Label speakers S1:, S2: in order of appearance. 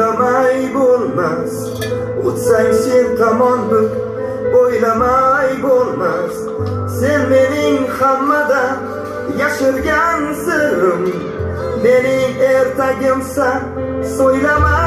S1: O'ylamay bo'lmas, o'tsang sen tomon bir o'ylamay bo'lmas. Sen mening hammadan yashirgan sirrim, mening ertagimsan, so'ylamay.